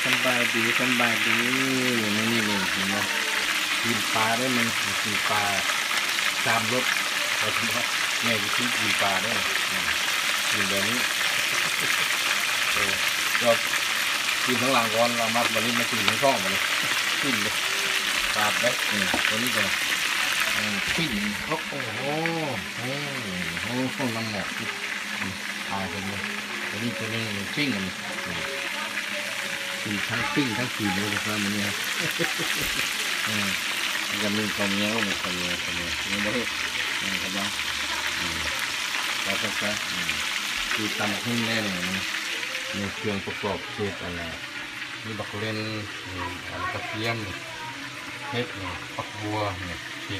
ສະບາຍດີ ສະບາຍດີ ມື້ນີ້ນີ້ກິນເນາະ ກິນປາເດີ້ ມັນກິນປາສາມລົດ ວ່າຊັ້ນເນາະ ແມ່ວິທີກິນປາເດີ້ ອືມ ກິນແບບນີ້ ເອີ ກໍກິນທາງຫຼັງກ່ອນ ແລ້ວມາ ບັດນີ້ມາກິນທາງທ້ອງ ບັດນີ້ກິນເລີຍ ປາດເດ້ ອືມ ຕົວນີ້ກໍ ອືມ ປີ້ງ ໂອ້ໂຫ ໂອ້ໂຫ ນ້ຳໝອກ ອືມ ຕາຍເພິ່ນເລີຍ ຕົວນີ້ ຕົວນີ້ປີ້ງ ອັນນີ້ ອືມ ກິນທັງປີ້ງທັງກິນເລີຍ ມື້ນີ້ ເອີ ມັນກໍມີເຂົ້າໜຽວ ເຂົ້າໜຽວ ເຂົ້າໜຽວ ຍັງບໍ່ເຮັດ ອືມ ກຳລັງ ອືມ ວ່າຊັ້ນຊະ ອືມ ຄືຕຳບັກຫຸ່ງແດ່ນີ້ ມີເຄື່ອງປະກອບເຮັດອັນນັ້ນ ມີບັກເລັ່ນ ອືມ ອັນກະທຽມ ເຫັດ ຜັກບົວ ເຫັດ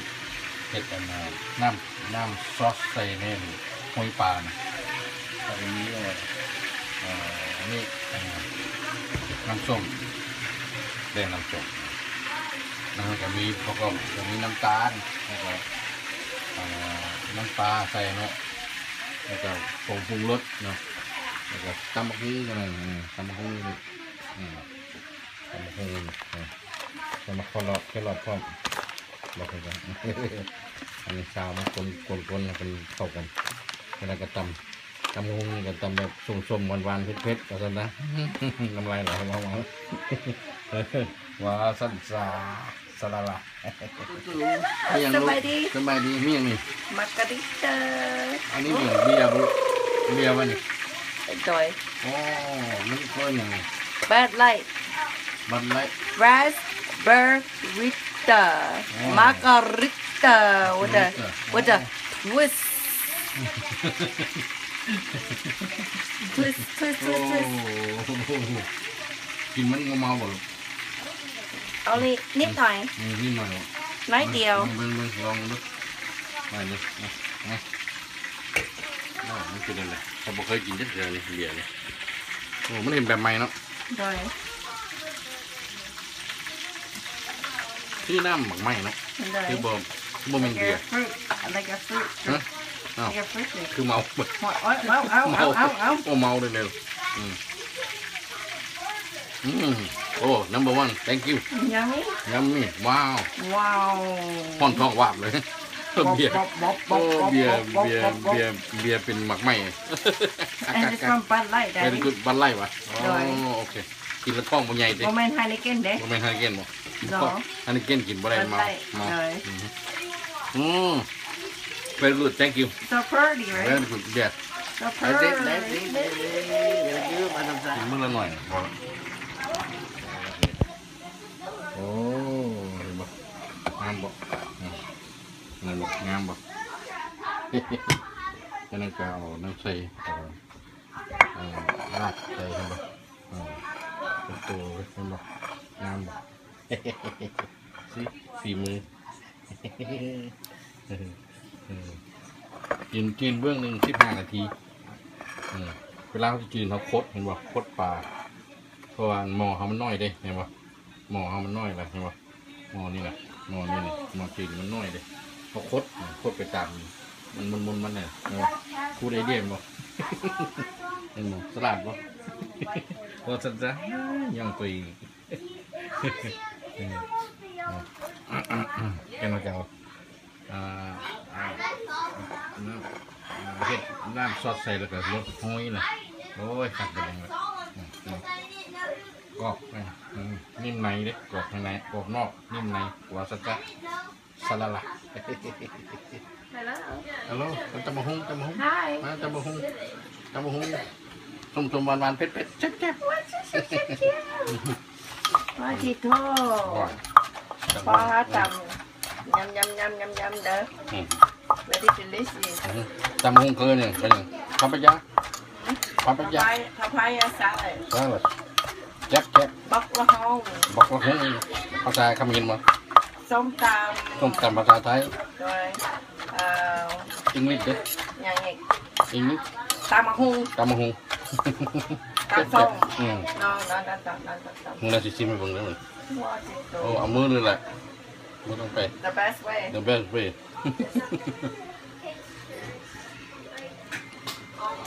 ເຫັດອັນ ນ້ຳ ນ້ຳຊອສໃສ່ໃນຫອຍປານະ ແລ້ວກໍມີ ເອີ ອັນນີ້ ນ້ຳສົ້ມ ແລ້ວນ້ຳສົ້ມ ແລ້ວກໍມີ ແລ້ວກໍມີນ້ຳຕານ ແລ້ວກໍ ນ້ຳປາໃສ່ເນາະ ແລ້ວກໍຜົງປຸງລົດເນາະ ແລ້ວກໍຕຳບັກຫຸ່ງ ຕຳບັກຫຸ່ງ ຕຳບັກຫຸ່ງ ໃສ່ໝາກໂຄລອດ ແຄລອດພ້ອມ ບອກເພິ່ນວ່າ ອັນນີ້ຊາວມາຄົນໆ ໃຫ້ມັນເຂົ້າກັນ ແລ້ວກໍຕຳ ຕຳບັກຫຸ່ງນີ້ກໍຕຳແບບສົ້ມໆ ຫວານໆ ເຜັດໆ ວ່າຊັ້ນນະ ນ້ຳລາຍໄຫຼ ເວົ້າໆ ວ່າຊັ້ນຊະ ສະລະລະ ສະບາຍດີ ສະບາຍດີ ມີຫຍັງນີ້ ມາກາລິເຕີ ອັນນີ້ເບຍບໍ່ ເບຍບໍ່ນີ້ ໂດຍ ໂອ້ ມັນເອີ້ນຫຍັງນີ້ ບັດໄລ ບັດໄລ ຣາສເບີຣິເຕີ ໂອ້ ມາກາລິເຕີ with a with a twist twist twist twist twist ໂອ້ ກິນມັນບໍ່ເມົາບໍ່ລູກ Only ນິດໜ້ອຍ ອືມ ນິດໜ້ອຍ ໜ້ອຍດຽວ ເບິ່ງໆ ລອງເບິ່ງ ໄປເລີຍ ມາ ມາ ໂອ້ ມັນເປັນຈັ່ງໃດ ຂ້ອຍບໍ່ເຄີຍກິນຈັກເທື່ອນີ້ ເບຍນີ້ ໂອ້ ມັນເຫັນແບບໃໝ່ເນາະ ໂດຍ ຄືນ້ຳໝາກໄມ້ເນາະ ໂດຍ ຄືບໍ່ ຄືບໍ່ແມ່ນເບຍ like a fruit like a fruit ຮະ ອ້າວ like a fruit ຄືເມົາ ໂອ້ຍ ເອົາ ເອົາ ເອົາ ເອົາ ເອົາ ໂອ້ ເມົາເລີຍ ອືມ ອືມ ໂອ້ number one thank you yummy yummy ວ້າວ ວ້າວ ຮ້ອນທ້ອງວາບເລີຍ ເບຍ ໂອ້ ເບຍ ເບຍ ເບຍ ເບຍເປັນໝາກໄມ້ and it's from Bud Light very good Bud Light ຫວາ ໂດຍ ໂອ້ ໂອເຄ ກິນແລ້ວທ້ອງບໍ່ໃຫຍ່ຕິ ບໍ່ແມ່ນ Heineken ເດ້ ບໍ່ແມ່ນ Heineken ບໍ່ Heineken ກິນບໍ່ໄດ້ ເມົາ ເມົາ ອືມ very good thank you so pretty right very good yeah so pretty ກິນມື້ລະໜ້ອຍ ພໍລະ ໂອ້ ເຫັນບໍ່ ງາມບໍ່ ອືມ ງາມບໍ່ ງາມບໍ່ ຈາກນັ້ນກໍເອົານ້ຳໃສ່ ເອີ ລາດໃສ່ ເຫັນບໍ່ ເອີ ເປັນໂຕເລີຍ ເຫັນບໍ່ ງາມບໍ່ ສີ ຝີມື ເອີ ເອີ ຈືນ ຈືນເບື້ອງໜຶ່ງສິບຫ້ານາທີ ເອີ ເວລາເຮົາຈະຈືນ ເຮົາຄົດ ເຫັນບໍ່ ຄົດປາ ເພາະວ່າໝໍ້ເຮົາມັນນ້ອຍເດ້ ເຫັນບໍ່ ໝໍ້ເຮົາມັນນ້ອຍລະ ເຫັນບໍ່ ໝໍ້ນີ້ນະ ໝໍ້ນີ້ນະ ໝໍ້ຈືນມັນນ້ອຍເດ້ ເຮົາຄົດ ຄົດໄປຕາມ ມັນມົນໆ ມັນນະ ເຫັນບໍ່ ກູດໄອເດຍ ເຫັນບໍ່ ສະຫຼາດບໍ່ ເວົ້າຊັ້ນຊະ ຍ້ອງໂຕເອງ ເອີ ແກ່ນວ່າເຈົ້າ ອ່າ ອ່າ ເຮັດນ້ຳຊອດໃສ່ ແລ້ວກໍລົດໂຮຍນະ ໂອ້ຍ ຄັກເປັນຫຍັງລະ ອືມ ກອບ ອືມ ນິ້ມໃນເດ້ ກອບຂ້າງໃນ ກອບນອກ ນິ້ມໃນ ວ່າຊັ້ນຊະ ສະລະລະ Hello Hello ຕຳບັກຫຸ່ງ ຕຳບັກຫຸ່ງ Hi ມາ ຕຳບັກຫຸ່ງ ຕຳບັກຫຸ່ງ ສົ້ມໆ ຫວານໆ ເຜັດໆ ແຊບໆ ວ້າ ໂອ້ຍ ປາຕຳ ຍຳໆໆໆເດີ ອືມ very delicious ອືມ ຕຳບັກຫຸ່ງຄືຫຍັງ ເປັນຫຍັງ ພັບປະຢາ ພັບປະຢາ ພາພາຍາ ສາລັດ ສາລັດ ແຈັບແຈັບ ບັກລະຫົງ ບັກລະຫົງ ພາສາຂະເໝນບໍ່ ສົ້ມຕຳ ສົ້ມຕຳພາສາໄທ ໂດຍ ເອີ English ເດ້ ຫຍັງອີກ English ຕຳບັກຫຸ່ງ ຕຳບັກຫຸ່ງ ຕຳສົ້ມ ອືມ ນອນ ນອນ ນອນ ນອນ ມື້ໜ້າຊິຊິມໃຫ້ເບິ່ງເດີ ໂອ້ ເອົາມືນີ້ແຫຼະ ບໍ່ຕ້ອງໄປ The best way The best way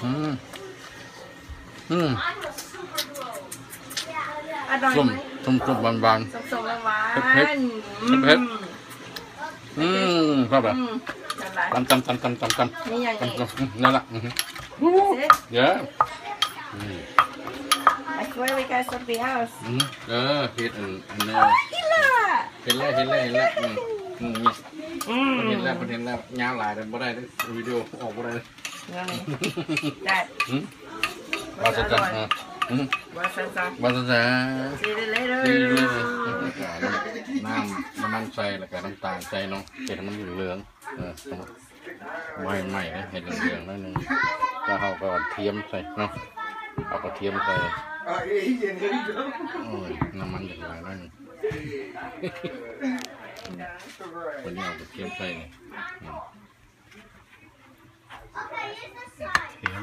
ອືມ ອືມ ອະຮ່ອຍ ສົ້ມ ໄໝ? ສົ້ມໆ ຫວານໆ ສົ້ມໆ ຫວານໆ ເຜັດໆ ອືມ ເຜັດໆ ອືມ ຊອບແບບ ອືມ ຕຳໆໆໆ ນີ້ຫຍັງນີ້? ຕຳໆ ອືມ ນັ້ນລະ ອືຮຶ ເອີ ອືມ I swear we got something else ອືມ ເອີ ເຫັດອັນ ອັນນັ້ນ ອີ່ຫຼ້າ ເຫັນແລ້ວ ເຫັນແລ້ວ ເຫັນແລ້ວ ອືມ ອືມ ອືມ ເຫັນແລ້ວ ເພິ່ນເຫັນແລ້ວ ຍາວຫຼາຍແລ້ວ ບໍ່ໄດ້ເດີ້ ວິດີໂອອອກບໍ່ໄດ້ເດີ້ ນັ້ນ ໄດ້ ອືມ ວ່າຊັ້ນຊະ ອືມ ວ່າຊັ້ນຊະ ວ່າຊັ້ນຊະ See you later See you later ນ້ຳ ນ້ຳມັນໃສ່ ແລ້ວກະນ້ຳຕານໃສ່ເນາະ ເຮັດໃຫ້ມັນເຫຼືອງ ເອີ ບໍ່ໃຫ້ໄໝ້ເດີ້ ໃຫ້ເຫຼືອງໆ ໜ້ອຍໜຶ່ງ ແລ້ວເຮົາກໍທຽມໃສ່ເນາະ ເອົາກະທຽມໃສ່ ໂອ້ຍ ນ້ຳມັນຢາກຫຼາຍໜ້ອຍໜຶ່ງ ວັນນີ້ເອົາກະທຽມໃສ່ນີ້ ອືມ ກະທຽມ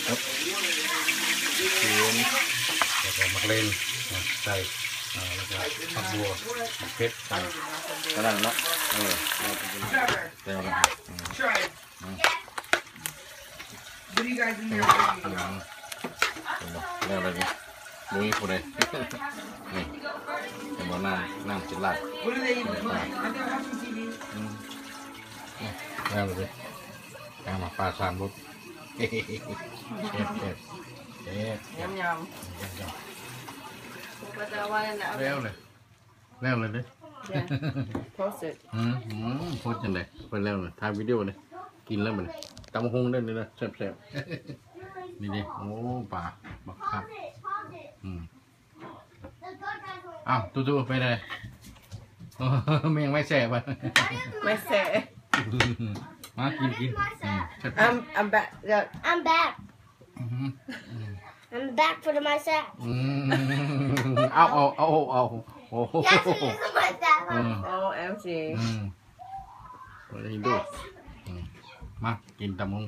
ຄັບ ກະທຽມ ແລ້ວກະໝາກເລັ່ນໃສ່ ອ່າ ແລ້ວກະຜັກບົວ ໝາກເຜັດໃສ່ ເທົ່ານັ້ນເນາະ ເອີ ແລ້ວ ອືມ What are you guys in here doing? ເຫັນບໍ່? ແລ້ວເລີຍນີ້ ບໍ່ມີຜູ້ໃດ ນີ້ ເຫັນບໍ່? ນ້ຳ ນ້ຳຊິລາດ What are they even doing? Are they watching T V? ອືມ ແລ້ວເລີຍນີ້ ເອົາມາປາສາມລົດ ແຊບໆ ແຊບໆ ຍຳໆ ຍຳໆ ແລ້ວເລີຍ ແລ້ວເລີຍເດ້ Yeah. Post it. ອືມ ອືມ ໂພສຈັ່ງໃດ? ເປີດແລ້ວນະ ຖ່າຍວິດີໂອເດ້ ກິນແລ້ວບັດນີ້ ຕຳບັກຫຸ່ງເດ້ນີ້ນະ ແຊບໆ ນີ້ເດ້ ໂອ້ ປາ ບັກຄັກ ອືມ ອ້າວ ຕູ້ໆ ໄປໃດ? ແມ່ງໄມ້ແສະ ໄມ້ແສະ ມາກິນ ກິນ ອືມ ແຊບໆ I'm I'm back. Yeah. I'm back. ອືມ I'm back for the ໄມ້ແສະ ອືມ ເອົາ ເອົາ ເອົາ ເອົາ ໂອ້ໂຫ Yes, it's my dad. ອືມ OMG. ອືມ What are you doing? ອືມ ມາກິນຕຳບັກຫຸ່ງ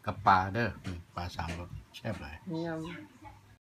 ກັບປາເດີ້ ອືມ ປາສາມລົດ ແຊບຫຼາຍ ຍຳ.